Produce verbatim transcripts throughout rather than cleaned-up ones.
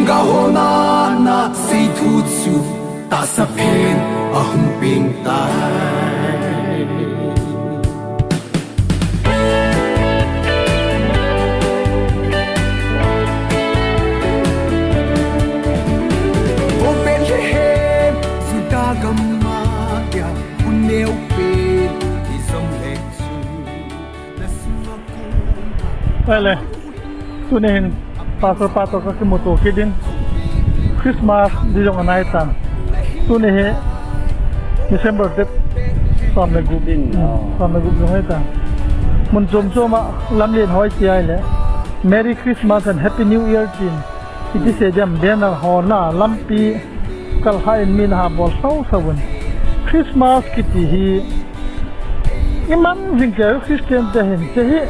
Ka hona na sei thu chu tahsa phen a hung peng tai. Ko pen he he, Juda gamma ya, un neo pen, i zong le chu, na sunga kum. Ele, tuni hin, Pastor pa toh ka kimuto kit in. Christmas di jong anai tan. Tuni hi December date som le gup. Din, Hmm, oh. Som le gup jong ahi tan. Mun chom chom a lamlen hoi ti ahile, Merry Christmas and Happy New Year tin. Iti sei diam, banner ho na lampi kal ha in min ha bol sau sau un. Christmas kiti hi i man jing kei Christian te hin, che hi,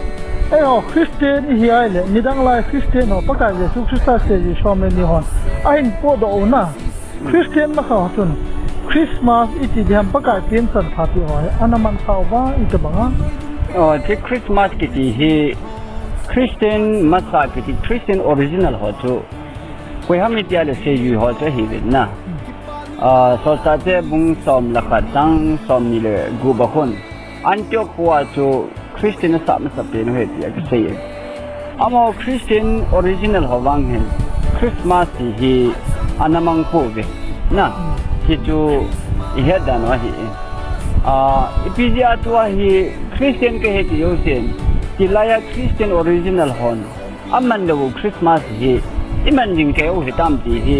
eiho Christian i hi ahile, midang lai Christian ho, Pakai Jesu Christa seijui som le ni hon ahin podoh u na. Christian masa ho chun Christmas iti diham, Pakai pen chan pha ti ho hi ana man kha uva, iti banga? Oh, che Christmas kiti hi Christian masa kiti, Christian original ho chu koi ham iti ahile seijui ho chu ahi uvin na. Ah, Solchahte bung som le khat chang som ni le gup a khun, Antioch khoa chu Christian asah masa pen u ahi tia kisei e. Amaho Christian original ho vang hin Christmas ti hi ana mang pouve. Na, hichu i het dan u ahi. Ah, ipi jeh a tua hi Christian kahi ti jousen, hilai a Christian original hon aman lou Christmas hi i man jing kei u hitam ti hi,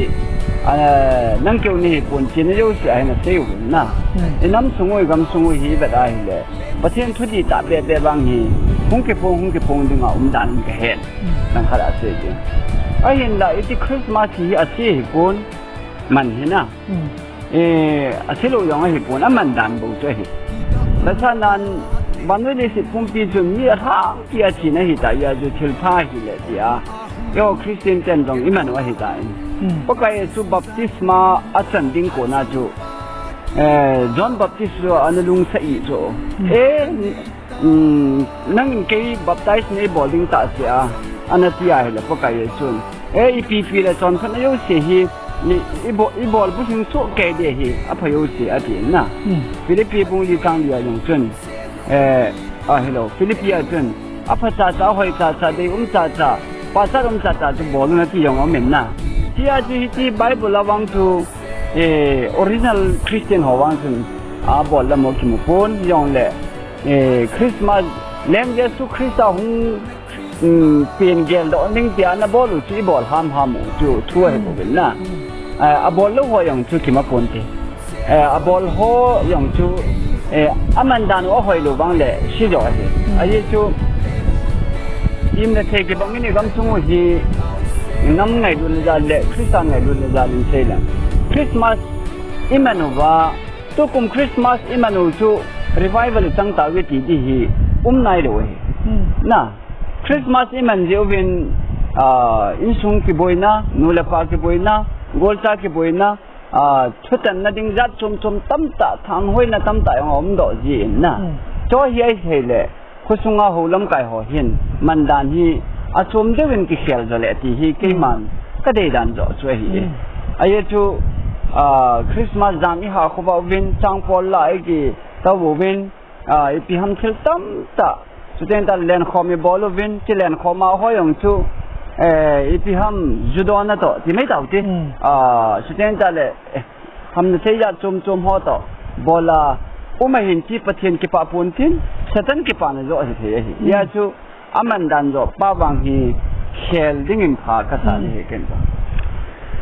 ah, nang keu nahi pon, china jouse a hin asei u na. Hmm. I nam sung u, i gam sung u hi vet ahile, Pathen thudih tah bebe vang hi hung kiphong, hung kiphong dinga um dan in kahen. Hmm. Nang khat a sei ding. Ahinla iti Christmas hi ase hipon, man hi na. Hmm. Eh, ase lou jong ahipon, aman dan bou chu ahi. Lasa nan, vannoi leiset pumpi chun mi alhangpi a thina hita, hijeh a chu thilpha hile tia, eiho Christian ten jong i man u ahitan. Hmm. Pakai Jesu baptisma achan ding kona chu, eh, John Baptist chu ana lungsa i chu. Hmm. Eh, Um, nangin kei baptize nei bol ding tah se a, ana ti ahile Pakai Jesun, e, ipi ipi le chonphatna jouse hi, i, i bo-, i bol bulhing soh kei ding ahi, apha jouse ati na. Hmm. Philippi bung li chang li a jong chun, e, a, hello, Philippi a chun, apha chacha, ahoi chacha, deium chacha, pachat um chacha chu bol un ati jong aum in na. Tia chu hiti Bible a vang chu, e, original Christian ho vang chun, abol lam u kimu pon jongle, eh, Christmas, Lem Jesu Christa hung, um, pen geldoh ding tia ana bol u chu i bol hamham u chu thu ahi bou vin na. Eh, abol lou ho jong chu kima ponte. Eh, abol ho jong chu, eh, aman dan u ahoi lou vang le si jo ahi. Ajeh chu, im le thei kibang in i gamsung u hi nam ngailutna jal le Christa ngailutna jal in sei le. Christmas i man uva, tukum Christmas i man u chu revival i chang tauve ti ding hi um nailou ahi. Hmm. Na, Christmas i man jeh uvin, ah, insung kiboina, nu le pa kiboina, golcha kiboina, ah, thutanna ding jat chom chom tamtah, thanghoina tamtah jong aum doh jin na. Hmm. Chu hi ahi thei le, khosunga ho lamkai ho hin, man dan hi achom deuh in kikhel jo le ti hi keiman ka dei dan jo chu ahi. Hmm. Ajeh chu, ah, Christmas jam i ha khova uvin, changpol la i kitauvin, ah, ipi ham thil tamtah. Chuteng tah lenkhom i bol uvin, chi lenkhom a ho jong chu, eh, ipi ham ju dona toh, ti mai tau ti. Hmm. Ah, chuteng tah le, eh, hamna thei jat chom chom ho toh bol a um ahin chi Pathen kipah pon tin, Satan kipana jo ahi thei ahi. Hmm. Hijeh chu aman dan jo pa vang hi khel ding in pha kasa ni Hmm. he ken ko.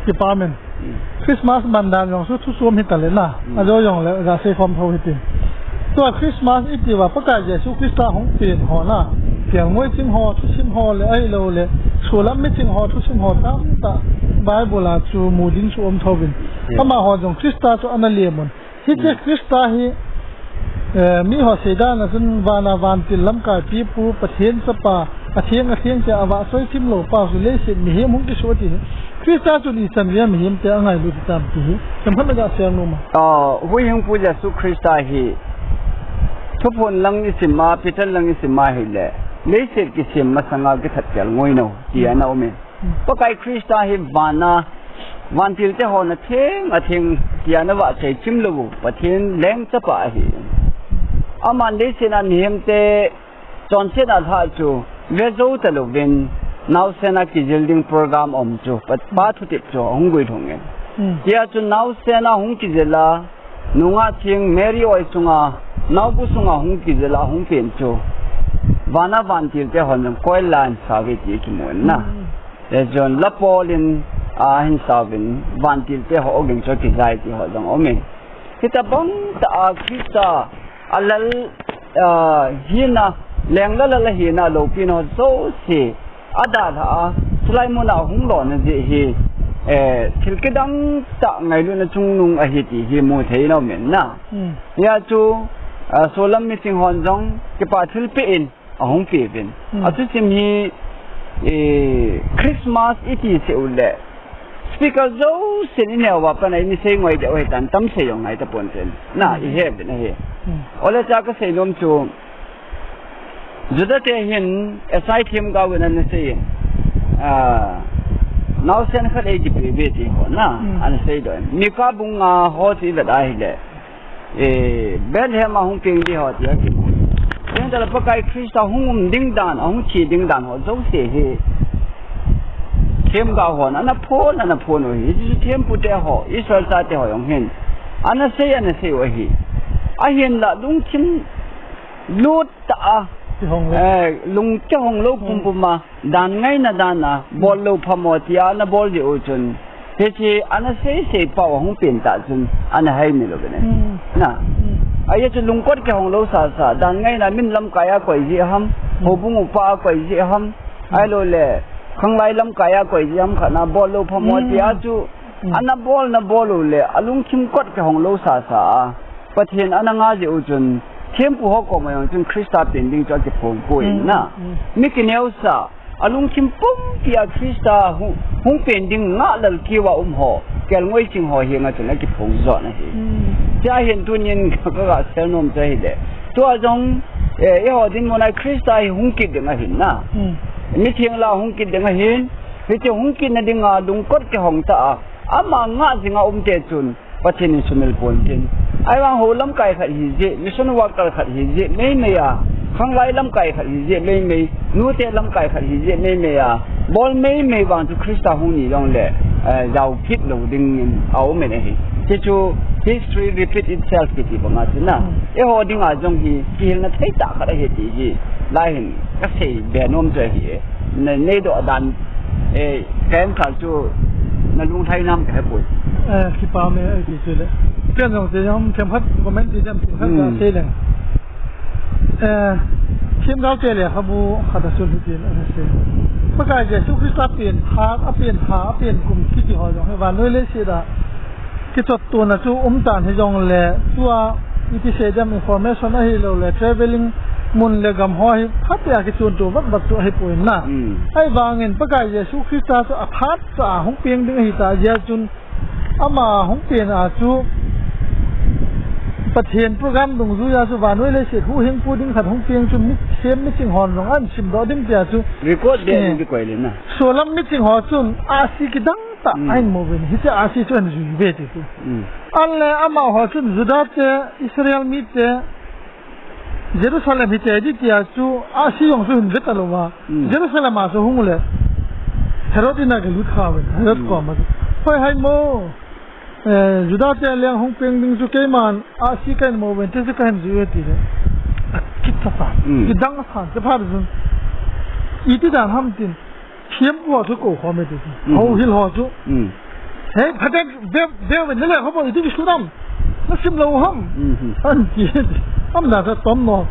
Kipa men. Hmm. Christmas man dan jong chu thuchom hita le na. Hmm. Ajo jongle ga seikhom tho hite. Tua Christmas i ti uva Pakai Jesu Christa hung pen ho na, kelngoi ching ho, thusim ho le ahilou le, solam mi ching ho, thusim ho tamtah Bible a chu mu ding chu um thouvin. Yeah. Amaho jong Christa chu ana lem un. Hiche Hmm. Christa hi, eh, miho seidan a chun vana vantil lamkai pipu, Pathen chapa, atheng atheng tia avahchoi thim lou pa chu leiset mihem hung kisoh ti hi. Christa chun ichan vei a mihem te angailut hitam ti hi themkhat na ga sei nom a. Ah, Huhhingpu Jesu Christa hi Thuphon lang i sim a, Peter lang i sim a hile, leiset kisem masanga kithat kelngoi nou ti ana um e. Pakai Christa hi vana, vantil te hon atheng, atheng tia ana vahchoi chim lou u Pathen lengchapa ahi. Aman leiset a mihem te chonset a lhah chu ve jou talouvin, naosen a kijil ding program um chu, pa, pa thutep chu ahung guilhung in. Hmm. Tia chu naosen a hung kijil a, nungah theng Mary oi sunga, naobu sunga hung kijil a hung pen chu, vana vantil te hon jong koilan sa ve ti kimu in na. Hmm. Tia chun la Paul in ahin sauvin, vantil te ho ogin chu akijai ti ho jong um in. Hitabang tah a Christa a lal, ah, hina, leng lal a hina loupina ho jouse adalhah a, chulai mun a hung lona jeh hi, eh, thil kidang tah ngailutna chungnung ahi ti hi mu thei nom in na. Hmm. Hia chu, ah, solam meeting hon jong kipa thilpeh in ahung peuvin. Hmm. Atusim hi, eh, Christmas iti seh u le, speaker jousen ineo a pat a ini sei ngoi deu hitan, tam sei jong ngai tapon ten. Na, hmm, ihe uvin ahi. Hmm. Ole cha kasei nom chu, Juda te hin, S I themgao in ana sei in, ah, naosen khat eikipe uve ti ho na, hmm, ana seidoh in. Mika bung nga ho chu ivet a hile, eh, Bethlehem a hung peng ding ho ti ahi. Hiche tah le Pakai Christa hung um ding dan, ahung thi ding dan ho jouse hi themgao hon ana phon, ana phon u ahi. Hiche chu thempu te ho, Israel chate ho jong hin ana sei, ana sei u ahi. Ahinla lungthim lut tah a, kihong lou, eh, lung kihong lou, hmm, pumpum a, dan ngaina dan a, hmm, bol lou phamo tia ana bol jeh u chun, hiche ana sei sei pau ahung pen tah chun ana hai mi lou bene. Hmm. Na. Hmm. Ahi chu lungkot kihong lou sasa, dan ngaina min lamkai a koi jeh ham, hmm, houbung upa a koi jeh ham, hmm, ahilou le, khanglai lamkai a koi jeh ham khat na bol lou phamo, hmm, tia chu, hmm, ana bol na bol u le, alungthim kot kihong lou sasa a. Pathen ana nga jeh u chun, thempu ho koma jong chun Christa pen ding chu akiphong poi, hmm, na. Hmm. Mi kineosah, alungthim pumpi a Christa hu-, hung pen ding ngah lal keu a um ho, kelngoi ching ho henga chun akiphong jot ahi. Hmm. Hiche ahin tunin ka, ka, ka share nom chu ahile. Tua jong, eh, eiho dinmun a Christa hi hung kit ding ahin na. Hmm. Mitheng lah a hung kit ding ahin, hiche hung kitna dinga lungkot kihong tah a, ama ngah jing a um te chun, Pathen in sumil pon tin. Ahivang hou lamkai khat hijeh, mission worker khat hijeh, meimei a, khanglai lamkai khat hijeh, meimei, nute lamkai khat hijeh, meimei a, bol meimei vang chu Christa hung ni jongle, eh, jao kit lou ding in aum in ahi. Hiche chu history repeat itself kiti banga chu na. Hmm. Eiho dinga jong hi, kihilna thei tah khat ahi ti hi, lai hin kasei be nom chu ahi. Na, neidoh dan, eh, Ken kha chu na lunglhai nam kahe poi. Eh, kipa me, eh, ti chu le. Ken jong te jong themkhat comment ti jam themkhat, hmm, kasei leng. Eh, themgao te lekhabu khat a chun hitin ana sei. Pakai Jesu Christa pen phat, apen phat, apen kum kiti ho jong hi vannoi leiset a kichot tona chu um tan hijongle, tua iti sei dem, information ahilou le, travelling mun le gam ho hi phatea kichon to vat vat chu ahipoi na. Hmm. Ahivangin Pakai Jesu Christa chu aphat cha a hung peng ding ahitah jeh a chun, ama hung pen a chu Pathen program dungjuia chu vannoi leiset huhhingpu ding khat hung peng chu mi, sem miching hon jong ahin simdoh ding tia chu. Record be, eh, ding kikoi le na. Solam miching ho chun ahsi kidang tah, hmm, ahin mu uvin, hiche ahsi chu ahin jui uve ti chu. Hmm. Ahile amaho chun Juda te, Israel mite, Jerusalem hi chai ding tia chu ahsi jong chu hin ve talou va. Hmm. Jerusalem a chu hung le, Herod in agalut kha uvin, Herod, hmm, koma chu. Hoi hai mo, eh, Juda te leng hung peng ding chu keiman ahsi kahin mu uvin, hiche chu kahin jui uve ti le. Akit tah tah. Hmm. Kidang asan, hiche phat chun. Iti dan ham tin. Thempu ho chu kou khom e ti chu. Mm. Houhil ho chu. Mm. Hei, phaten ve, ve, ve, nale, khobo, iti kisunam. Nasim lou ham. Mm-hmm. Anti. Amna sa tom no.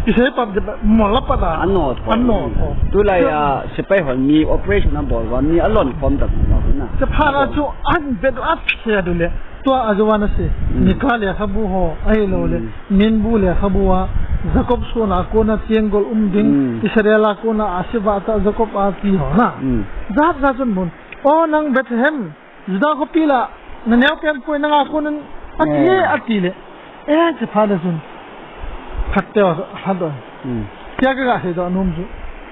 Kisei pap de, mola pa da. Ano tho. Ano tho. Tulai a, sepai hon mi operation abol uva, mi alon khom ta no na. Sepai la chu, an ve, a phe du le. Tua ajou a ana sei. Mm. Mika lekhabu ho, ahilou le. Mm. Minbu lekhabu a, Jacob sona kona tenggol um ding, mm, Israel a kona ahsi vah tah Jacob a ti ho na. Mm. Jat jat chun mun. O nang Bethlehem, Juda khopi lah, na neo pen poi nang a konin, ati e, eh, ati le. Eh, hiche phat a chun. Phat teo, phat teo. Mm. Tia ka ga seidoh nom chu.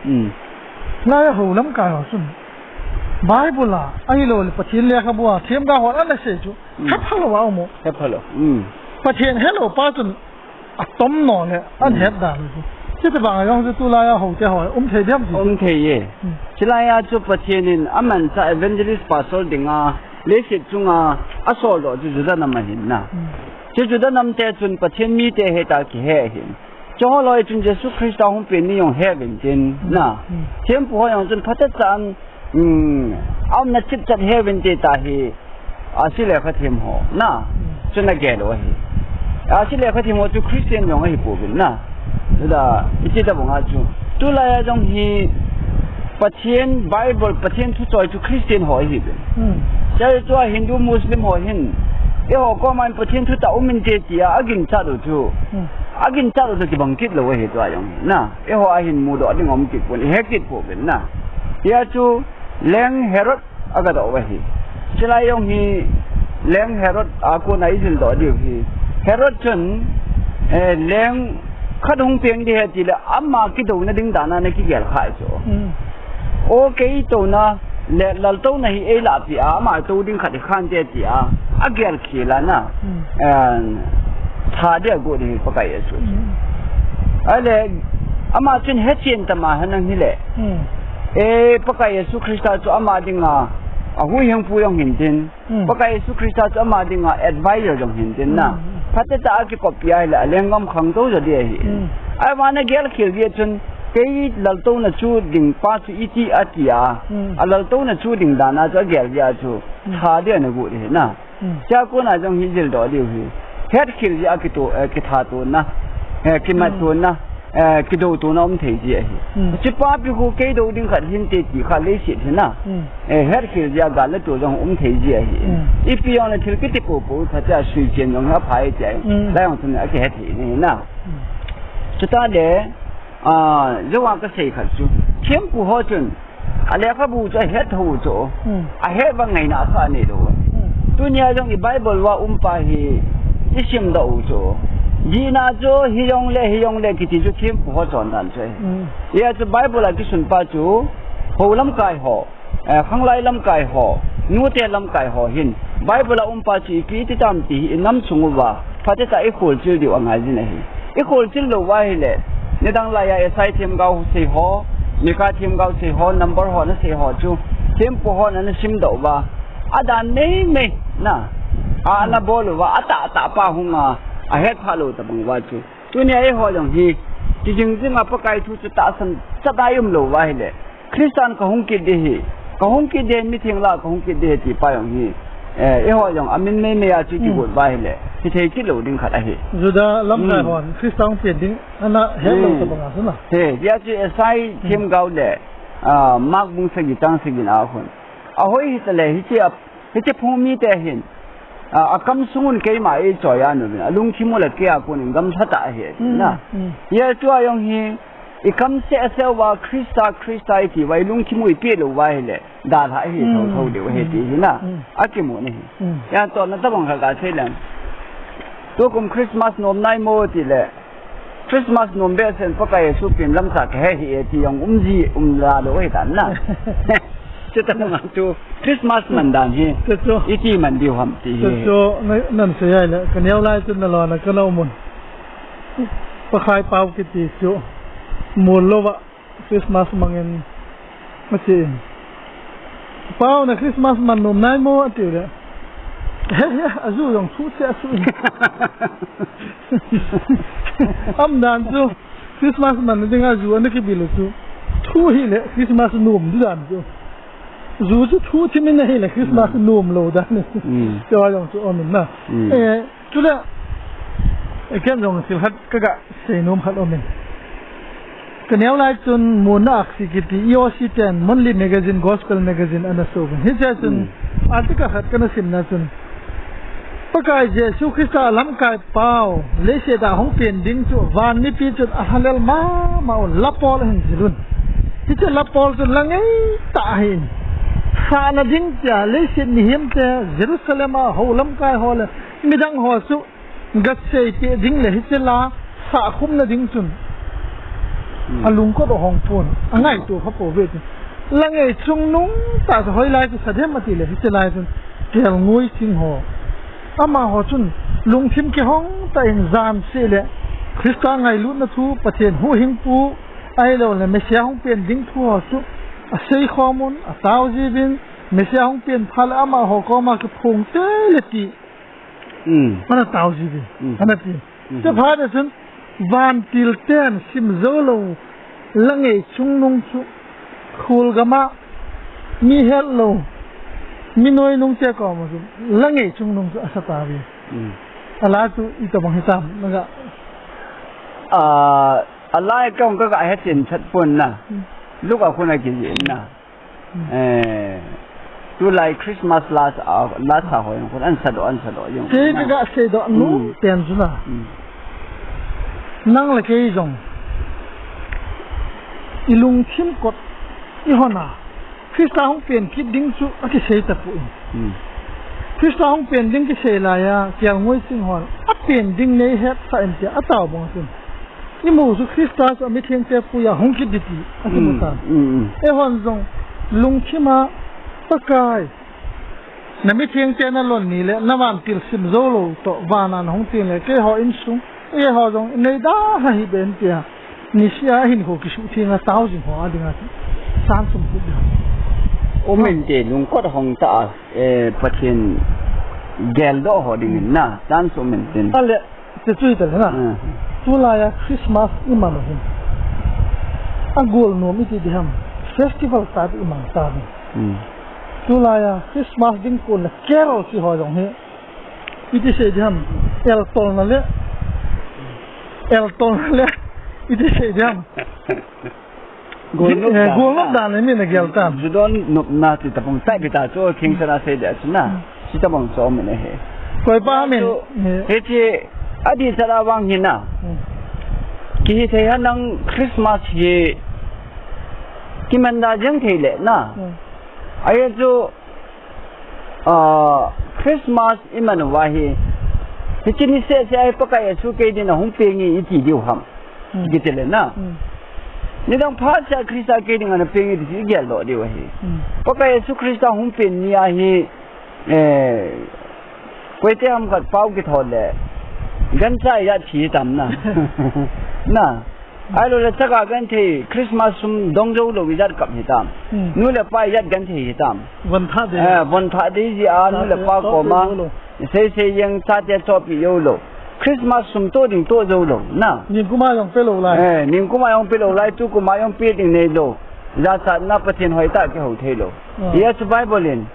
Mm. Lai a ho lamkai ho chun. Bible a, ahilou le Pathen lekhabu a, themgao hon ana sei chu, Hmm. hephalou a um u. Hephalou. Hmm. Pathen helou pa chun atom nom le, an Hmm. het dan u chu. Chuti bang a jong chu tulai a houte ho, um thei diam ti. Um thei e. Hmm. Chulai a chu Pathen in amanchah evangelist pastor dinga, leiset chunga, asoldoh chu Juda nam ahin na. Hmm. Chu Juda nam te chun Pathen mite hita kihe ahin. Chule chun Jesu Christa hung pen ni jong he uvin tin, na. Hmm. Thempu ho jong chun phatechan, um, aumna chipchat he uvin ti tahi, ahsi lekhathem ho, na. Hmm. Chun agel u ahi. Ahsi lekhathem ho chu Christian jong ahi pouvin, na. Chuti, iti tabang a chu. Tulai a jong hi, Pathen Bible, Pathen thu choi chu Christian ho ahi uvin. Hmm. Chule tua Hindu, Muslim ho hin, eiho koma hin Pathen thu tah um inte tia, aginchat u chu. Hmm. Aginchat u chu kibang kit lou ahi tua jong. Na, eiho a hin mudoh ding um kit pon, ihe kit pouvin na. Hia chu, Leng Herod agadoh u ahi. Chulai jong hi, Leng Herod a kona ijildoh diu hi. Herod chun, eh, leng khat hung peng ding ahi tile, ama kidouna ding dan a ana kigel kha chu. Hmm. O kei touna le laltouna hi eilahpeh a, ama tou ding khat ikhan te tia, agel khel a na. Hmm. Eh, tha dia agot ding hi Pakai Jesu. Hmm. Ahile, ama chun hechen tama hinang hile. Hmm. Eh, Pakai Jesu Christa chu ama dinga, ahuhhingpu jong hintin. Hmm. Pakai Jesu Christa chu ama dinga advisor jong hintin na. Hmm. Phatechan akikoppi ahile, alenggam khangtou jo ding ahi. Hmm. Ahivangin agel khel jeh chun, kei laltouna chu ding pa chu iti ati a. Hmm. Alaltouna chu ding dan a chu agel jeh a chu. Hmm. Tha dia ana got ding ahi na. Hmm. Chua kona jong hi jildoh diu hi. Hetkhel jeh a kito, eh, kithatona. Eh, kimatona. Hmm. Eh, kidoutona um thei ji ahi. Hmm. Hiche papi khu kei dou ding khat hinte ti kha leiset hi na. Hmm. Eh, hetkhel jeh a gal le tual jong um thei ji ahi. Hmm. Ipi jong le thil kiti poupou phatea suichen jong hi apha e ti ahi. Hmm. Lai jong chun akihe thei ni na. Hmm. Chutah le, ah, jouva kasei khat chu. Thempu ho chun, alekhabu chu ahet thou chu. Hmm. Ahet vang ngaina kha anei lou. Hmm. Tunia jong i Bible uva um pa hi isimdoh u chu. Dihna chu hijongle, hijongle kiti chu thempu ho chondan chu ahi. Hmm. Hia chu Bible a kisun pa chu hou lamkai ho, eh, khanglai lamkai ho, nute lamkai ho hin Bible a um pa chu ipi iti tam ti hi inam sung uva phatechan ikholchil diu angaijin ahi. Ikholchil lou uva ahile, nidang laiya S I themgao sei ho, Mika themgao sei ho, number ho ana sei ho chu, thempu hon ana simdoh uva, adan meimei na, a ana bol uva, atahtah pa hunga, ahetphah lou tobang uva chu. Tunia eiho jong hi, kijing jinga Pakai thu chu tahsan chat a i um lou uva ahile, Christan kahung kit ding ahi, kahung kit ding, mitheng lah a kahung kit ding ahi ti pa jong hi, eh, eiho jong amin meimei a chu kigot uva ahile, hithei kit lou ding khat ahi. Juda lamkai hon Christa hung pen ding ana het lou tobang a chu na. He, hia chu S I themgao le, ah, Mark bung sagi chang sagi na a khun. Ahoi hitale, hiche a, hiche phung mite hin, ah, akam sungun keima eichoi a anauvin, alungthim u le kei a konin gamlha tah ahi, na. Hia tua jong hi, ikam sehseh uva Christa, Christa iti uva, ilungthim u ipeh lou uva ahile, dalha ahi thouthou diu ahi ti hi na. Akimu na hi. Hia tohna tobang khat kasei leng. Tukum Christmas nom naimo tile, Christmas nom behseh in Pakai Jesu pen lamsah kahe hih e ti jong umji, umla lou ahitan na. Chuti banga chu Christmas man dan hi iti man diu ham ti hi. Chu, chu, na, nan sei ahile, kaneo lai chun nalona kana umun. Pakai pao kiti chu, mol louva Christmas mangin, atin. Pao, na Christmas man nom naimo atiu le. He, he, aju jong thu cheh asuh in. Umdan chu, Christmas man dinga ju ana kibil u chu, thu hile Christmas nom ding dan chu. Ju chu thu thim in ahile Christmas nom lou dan. Chua jong chu umin na. Eh, chule, eh, ken jong thil khat kaga seinom khat umin. Kaneo lai chun Monna Aksi kiti E O C ten monthly magazine, gospel magazine ana soh uvin. Hiche chun article khat kana simna chun, Pakai Jesu Christa lamkai pao, leiset a hung pen ding chu van mipi chun alhalel mama un, lapol ahin jil un. Hiche lapol chun la ngeitah ahin, sahna ding tia leiset mihemte, Jerusalem a hou lamkai ho le midang ho chu gaseipeh ding le hiche la sahkhumna ding chun alungkot u ahong pon, angaito kha pouve ti. Langei chungnung tah chu hoilai chu sa dem ati le, hiche lai chun kelngoi ching ho. Amaho chun lungthim kihong tah in jan seh le Christa ngailutna thu, Pathen huhhingpu, ahilou le Messiah hung pen ding thu ho chu asei khom un, atao jiuvin, Messiah hung pen phat le amaho koma kiphong tei le ti. Hmm. Ana tao jiuvin. Hmm. Ana ti. Hmm. Chuphat a chun vantil ten sim jou lou, langei chungnung chu khul gam a mi het lou, mi noi nung te koma chu langei chungnung chu asa tauve. Hmm. Ala chu itobang hitam, naga. Ah, ala e kong ka ka het chen chat pon na. Hmm. Luka khun a kijih na. Hmm. Eh, tulai Christmas la sa, la sa ho jong khun an sa doh, an sa doh jong. Kei na. Ka ga sei doh nu, hmm, pen chu na. Hmm. Nang le kei jong. I lungthim kot, i hon a. Christa hung pen kit ding chu akisei tapoi. Hmm. Christa hung pen ding kisei laiya, kelngoi ching hon, apen ding nei hetsah in tia, atao bang chun. Imu chu Christa chu amitheng te puiya hung kit ding ti, akimu tan. Mm, mm, mm. Eihon jong, lungthim a, Pakai, namitheng te nalon ni le, navantil sim jou lou toh, van a nahung teng le, keiho insung, eiho jong, inei dan ahi ben tia. Niseh a hinkho kisuh theng a tao jing ho a dinga chan sum put ding. Umin te lungkot hong ta a, eh, Pathen geldoh ho dingin na, chan sum min tin. Ale, te chu hita le na. Hmm. Tulai a Christmas iman u hin. Agol nom iti diham. Festival tah iman tauve. Hmm. Tulai a Christmas ding kon le carol ti ho jong hi. Iti sei diham, el tolna le, el tolna le, iti sei diham. Golnop, eh, dan, golnop dan le mi na gel tam. Ju don nopna ti tapong tai kita chu thing sana sei dia chu na. Hmm. Ti tapong chu min he. Koi pa min. Hiche adih chala vang hi na. Hmm. Kihithei hanang Christmas hi kiman da jeng thei le na. Hmm. Ahi chu Ah, Christmas iman uva hi. Hiche ni seh seh a hi Pakai Jesu kei dinga hung peng e iti diu ham. Hmm. Kiti le na. Hmm. Nidang phat seh a Christa kei dinga ana peng e ti geldoh diu ahi. Hmm. Pakai Jesu Christa hung pen ni a hi, eh, koite ham khat pao kithot le. Gancha ijat thi tam na. Na. Ahilou le chaka genthei Christmas sum dong jou lou ijat kap hitam. Hmm. Nu le pa ijat genthei hitam. Von thah dei. Eh, von thah dei jeh a nu le pa koma. Sei sei jeng chate chohpeh jou lou. Christmas sum toh ding toh jou lou. Na. Ningkum a jong pe lou lai. Eh, ningkum a jong pe lou lai, tukum a jong pe ding nei lou. Jachatna Pathen hoitah kihou thei lou. Ah. Hia chu Bible in.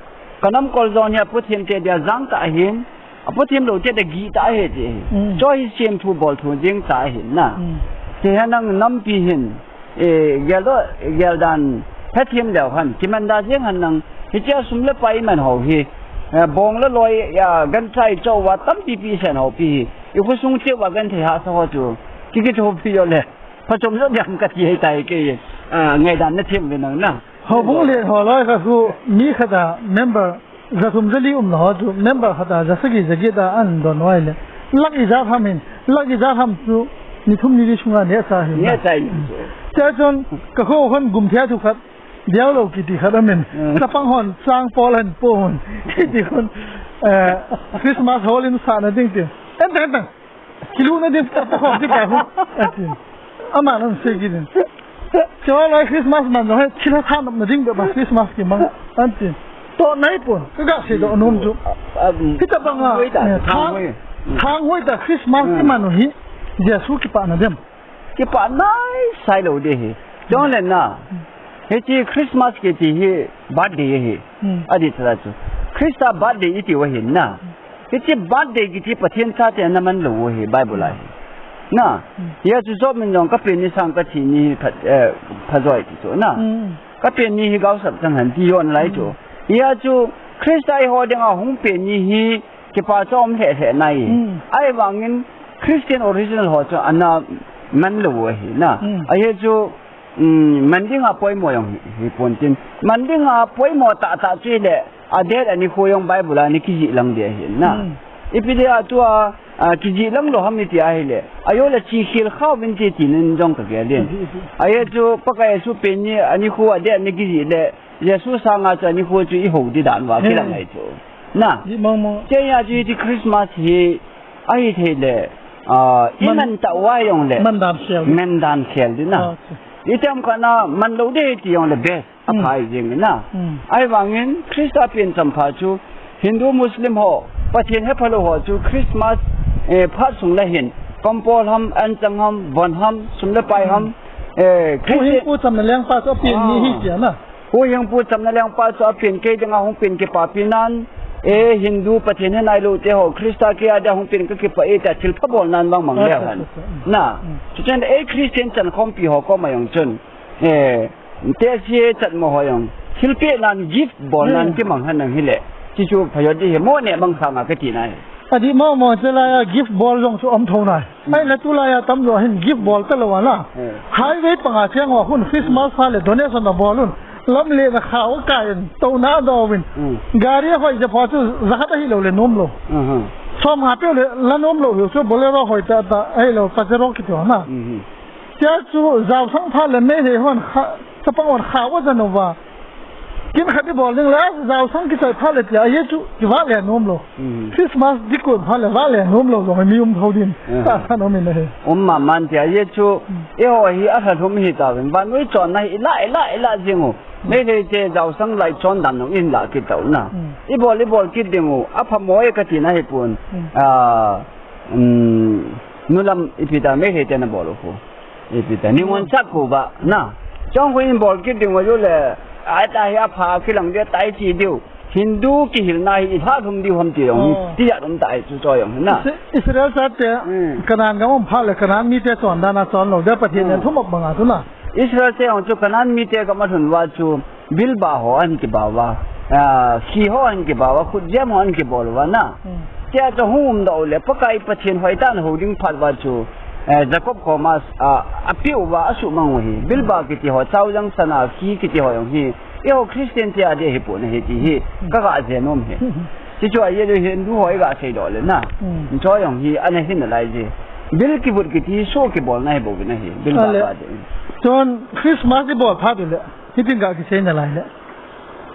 Ka namkol jong hi a Pathen te dia jang tah ahin. A Pathen lou te da gih tah ahi ti. Mm. Chu hi semthu bolthu jeng tah ahi na. Mm. Ti hanang nampi hin, eh, geldoh, geldan, hethem leu hen, kiman da jeng hen nang, hiche a sum le pai man ho hi, eh, bong le loi, ya, gancha ichou uva, tampi pi sen ho pi hi. I khosung cheh uva genthei hahsa ho chu, ki kithopi jo le, phachom jo diam kati ahi tai kei, ah, ngaidan nathem uve nang na. Houbung len ho loi kha khu, mi khat a member, Jathum jali umna ho chu member khat a jasagi jaget a ana don uva ahile. Lakh ijat ham hin, lakh ijat ham chu ni thum ni li sunga neh cha hin. Neh cha hin. Chua chun ka kho khun gumthia thu khat, diau lou kiti khat amin. Hmm. Chapang hon chang pol hen po hon. Kiti khun, eh, Christmas hol in sahna ding ti. Entang, entang. Kilutna ding tah tah khom ti pa hu. Ati. Aman ana sei kit in. Chua lai Christmas man jong hi thilha tha nopna ding bep a Christmas kimang. Ati. Toh nai pon. Ka ga sei doh nom chu. Um, um, hitabang a, thang hoi ta, eh, thang hoi. Thang hoi ta Christmas, hmm, iman u hi. Jesu kipana dem. Kipah naisai lou ding ahi. Chule na. Hmm. Hiche Christmas kiti hi birthday ahi. Hmm. Adih tah chu. Christa birthday iti u ahi na. Hmm. Hiche birthday kiti Pathen chate ana man lou u ahi Bible a hi. Na. Hmm. Hia chu Job in jong ka pen ni sang ka thi ni hi pha, eh, phajoi ti chu na. Hmm. Ka pen ni hi gaosap chang hen ti jon lai chu. Hmm. Hia chu Christa eiho dinga hung pen ni hi Kipah chu aum lheh lheh nai. Hmm. Ahivangin Christian original ho chu ana man lou u ahi na. Hmm. Ahi chu, um, man dinga poimo jong hi, hi pon tin. Man dinga poimo tah tah chu hile, a date ani khu jong Bible a ana kijih lang ding ahi na. Hmm. Ipi dia tua, a, kijih lang lou ham iti ahile. Ajo le chi khel khau vin ti ti nin jong ka gel din. Ahi chu Pakai Jesu pen ni ani khu a de ni kijih le. Jesu sanga chu ani khu chu i ho di dan va kilang ai chu. Na. Di mong mong. Che ya chu ti Christmas hi ahi thei le. A, i man ta wa jong le. Man dan khel. Man dan khel di na. I tem ka na man lou de ti jong le best. A phai jing na. Ahivangin Christa pen champha chu Hindu Muslim ho, Pathen hepha lou ho chu Christmas, eh, phat sung le hin, kampol ham, anchang ham, von ham, sum le pai ham, eh, Christian pu chamna lengpa chu apen ni hi tia na. Pu Hing pu chamna lengpa chu apen kei dinga hung pen kipapi nan, eh, Hindu Pathen he nai lou te ho, Christa kei a dia hung pen ka kipa e ta thil pha bol nan vang mang le han. Na, chuchen eh Christian chan khompi ho koma jong chun. Eh, Te si chat mo ho jong. Thilpeh nan gift bol nan kimang han nang hile. Chi chu phayo di he mo ne mang khanga ka ti nai. Adi mo mo che la ya gift bol jong chu om tho nai. Ai la tu la ya tam jo hin gift bol ta lo na. Highway panga cheng ho hun Christmas pha le donation na bol un. Lam le na kha o ka in to na do win. Gari hoi je pha chu za khat ahi lo le nom lo. Som nga pe le la nom lo chu Bolero hoi ta ta ahi lo Pajero ki to na. Tia chu jaosang pha le mei he hon kha, chapang hon kha wa jan uva. Kin khat i bol ding le jaosang kichai pha le tia ye chu kiva le nom lo. Christmas dikun pha le va le nom lo jong mi um tho din. Ka sa nom in he. Um ma man tia ye chu e ho hi a tha lhum hi ta vin. Van ui chon na hi la la la jing u. Mei le te jaosang lai chon dan nong in la ki tau na. I bol i bol ki ding u. A pha mo e ka ti na hi pun. A, um, nulam ipi ta mei le te na bol u khu. Ipi ta, ningon chak ko ba, na. Chong ko in bol kit ding wa yo le, ai ta hi a pha kilang dia tai chi diu. Hindu kihilna hi i pha thum diu ham ti jong hi, ti ya dum tai chu cho jong na. Israel sa te, Kanan gam um pha le, Kanan mi te chon dan a chon lo, dia Pathen ne thum banga tu na. Israel te jong chu Kanan mi te gam a thun wa chu, Bilba ho an kibawa, ah, khi ho an kibawa, khutjem ho an kibolwa na. Tia chu hung um dau le, Pakai Pathen hoitan ho ding phat wa chu, eh, Jacob koma, ah, apiu wa asumang u hi. Bilba kiti ho, chaujang sana, khi kiti ho jong hi. Eiho Christian tia de hi pu na hi ti hi. Ka ga je nom hi. Chi chu a ye de Hindu ho i ga sei do le na. Cho jong hi, ana hin lai je. Bil kivut kiti, so kibol na hi bo na hi. Bilba ba de. Chon Christmas i bol phat u le. Hitin ka kisei nalai le.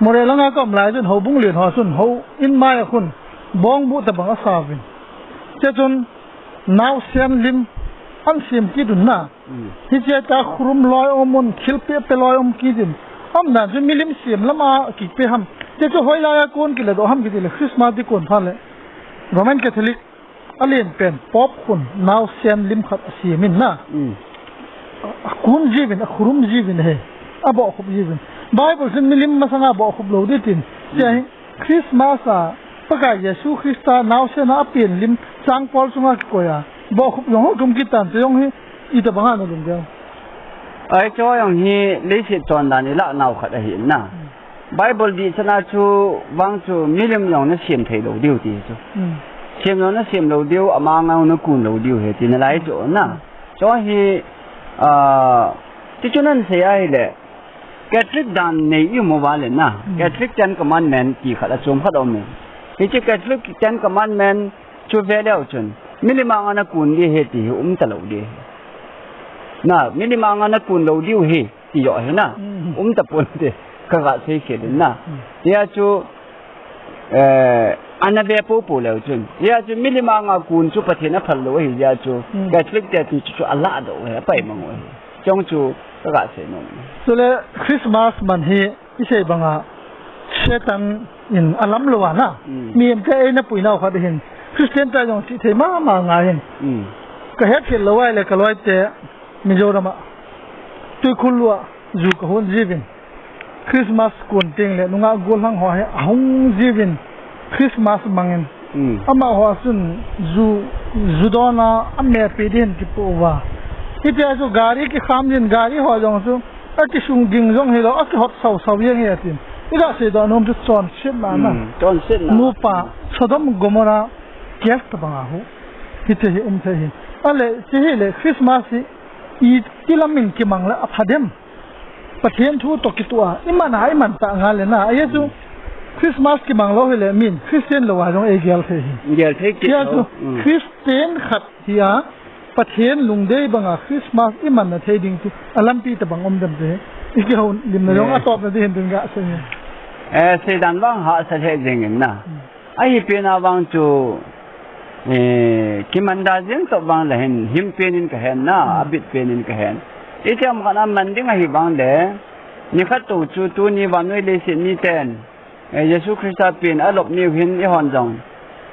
Moreh langa ka um lai chun houbung lien ho chun houin mai a khun bongbuh tabang asa uvin. Che chun naosen lim an sem kit un na. Hiche ta khurum loi um un thilpeh peh loi um kit in. Aum dan chu milim sem lama kikpe ham. Che chu hoilai a kon kila doh ham kiti le Christmas dikon phat le. Roman Catholic Alen pen Pope khun naosen lim khat asem in na. A, akum jiuvin, akhurum jiuvin he. Abohkhup jiuvin. Bible chun milim masanga bohkhup lou ding tin. Tia hi Christmas a Pakai Jesu Christa naosen a apen lim changpol chunga kikoi a bohkhup jong ho tum kit tan, chu jong hi itobang a na lum ding. Ai, chu jong hi leiset chondan ilah nau khat ahi na. Bible dihchan a chu vang chu milim jong na sem thei lou diu ti chu. Sem jong na sem lou diu, ama ngau na kun lou diu he ti nalai chu na. Chu hi, ah, ti chu nan sei ahile, Catholic dan nei i um uva le na. Catholic Ten Commandment ti khat a chom khat a um e. Hiche Catholic Ten Commandment chu ve leu chun, milim anga na kun ding ahi ti hi um talou ding ahi. Na, milim anga na kun lou diu ahi, ti joh ahi na. Um tapon te, ka ga sei khel in na. Hia chu, eh, ana ve popo leu chun. Hia chu milim anga kun chu Pathen aphal lou ahi, hia chu Catholic te ti chu, chu alah doh ahi, apaimang u ahi. Chong chu, ka ga sei nom. Chule Christmas man hi, Isei banga Satan in alam lou a na. Mihem te eina puinau khat hin Christian te jong chih thei mama ngai hin. Ka hetkhel lou ahile ka loite Mizoram a Tuikhul lua ju ka hon jiuvin. Christmas kon teng le nungah gollhang ho hi ahung jiuvin. Christmas mangin. Amaho chun ju, ju dona amepi din kipu uva. Hitia chu gari kikham din, gari ho jong chu akisung ding jong hilou, akihot sau sau jeng hi atin. Iga seidoh nom chu chonsetna na. Chonsetna. Nupa, Sodom Gomorrah case tabang ahi. Hiche hi um thei hi. Ahile, hiche hile Christmas hi iti lamin kimang le apha dem. Pathen thu toh kitoh a, iman a, iman tah ngal le na. Ahi chu, Christmas kimang lou hile min Christian lou a jong eigel thei hi. Gel thei kit. Tia chu lou. Mm. Christian khat hi a Pathen lungdei banga Christmas imanna thei ding chu alampi tabang um dem ti hi. Ikihoulimna jong, eh, atopna ding hin tin gasei e. Eh, seidan vang hahsa lheh jeng in na. Hmm. Ahi pen a vang chu, eh, kiman da jeng tah vang le hin him pen in kahen na, hmm, abit pen in kahen. Itiam khat a man ding ahi vang le, nikhat tou chu tuni vannoi leiset miten, eh, Jesu Christa pen alop niu hin eihon jong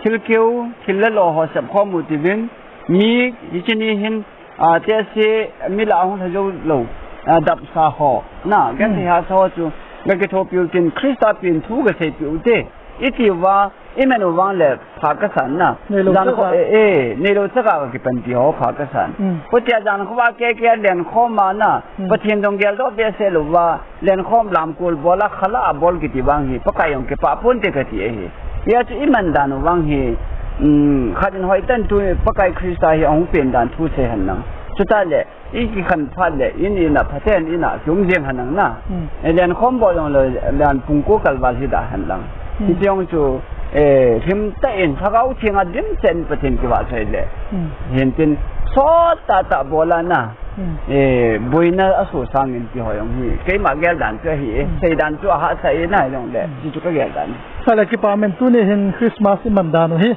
thil keu, thil le lo ho sep khom u tivin, mi hiche ni hin, ah, te se mi lah a hung lha jou lou, ah, dapsa ho. Na, hmm, genthei hahsa ho chu, gakithopiu tin Christa pen thu gaseipiu te. Iti uva, iman u vang le pha kasan na. Neilou jan kho, chaga. Eh, eh, neilou chaga kakipanpi ho pha kasan. Hmm. Hutia jan kho va keke len khom a na. Hmm. Pathen jong geldoh behseh lou va. Len khom lamkol bol a khala a bol kiti vang hi, Pakai jong kipah ponte kati ahi. Hia chu iman dan u vang hi, um, khat in hoitah in tu Pakai Christa hi ahung pen dan thu sei hen lang. Chutah le, ikikhen phat le, in in a phaten in a kium jeng hen lang na. Hmm. Eh, len khom bol jong le, len pung ko kal val hi da hen lang. Hmm. Hiti jong chu, eh, himtah in Lhagao Theng a dimset in Pathen kivahchoi le. Hmm. Hintin, sot tahtah bol a na. Hmm. Eh, boina asosang in ti ho jong hi. Keima geldan chu ahi e. Hmm. Seidan chu ahahsa e na jong le. Hmm. Ti chu kageldan. Sale kipa men tuni hin Christmas iman dan u hi.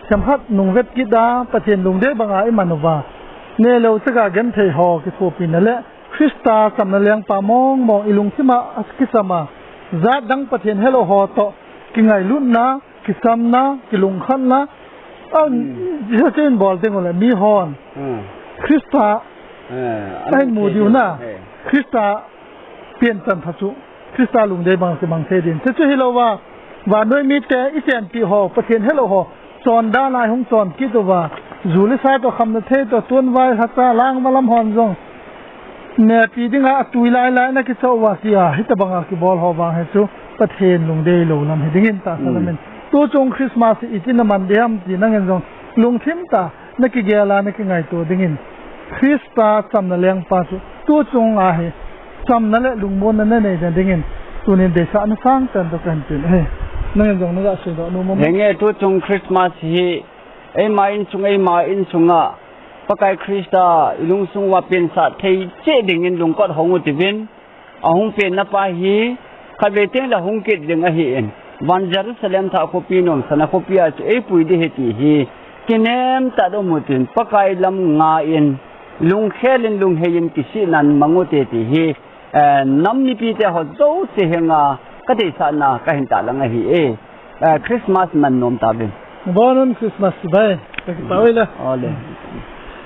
Themkhat nung vet kit a Pathen lungdei banga iman uva. Neilou chaga genthei ho kithopina le Christa chamna lengpa mong mong ilungthim a akisam a. Jat dang Pathen helou ho toh kingailutna, kisamna, kilungkhatna, a, hmm, hiche chu in bol ding u le, mi hon. Hmm. Christa, eh, ahin mu diu na. Eh. Christa pian chan pha chu. Christa lungdei bang kimang thei din. Hiche chu hilou va, vannoi mite, ichenpi ho, Pathen helou ho, chondan a ihung chon kit uva. Ju le sa toh khamna thei toh, tun vai lhacha, lang valam hon jong. Nepi dinga atui lai lai na kichoh uva tia, hitabanga kibol ho vang hi chu Pathen lungdei lou lam hi dingin tahsa lam in. Hmm. Tuchung Christmas hi iti naman ding ham ti nangin jong lungthim tah a nakigel a nakingaito dingin. Christa chamna lengpa chu tuchung a hi chamna le lungmonna nanei na dingin tunin deisahna sangtah in toh kahin pen ahi. Nangin jong naga seidoh nom am? Henge tuchung Christmas hi eima insung, eima insunga Pakai Christa ilungsung uva pensah thei cheh dingin lungkot hong u tivin, ahung penna pa hi khatvei tengle hung kit ding ahin, van Jerusalem thah khopi nomsana khopi a chu eipui ding ahi ti hi kinem tah in um u tin, Pakai lam nga in, lungkhel in, lunghei in kisihnan mang u te ti hi, eh, nam mipite ho jouse henga kadeisahna kahin tahlang ahi e. Eh, Christmas man nom tauvin. Bon un Christmas chibai. Kakipah uve. Ole.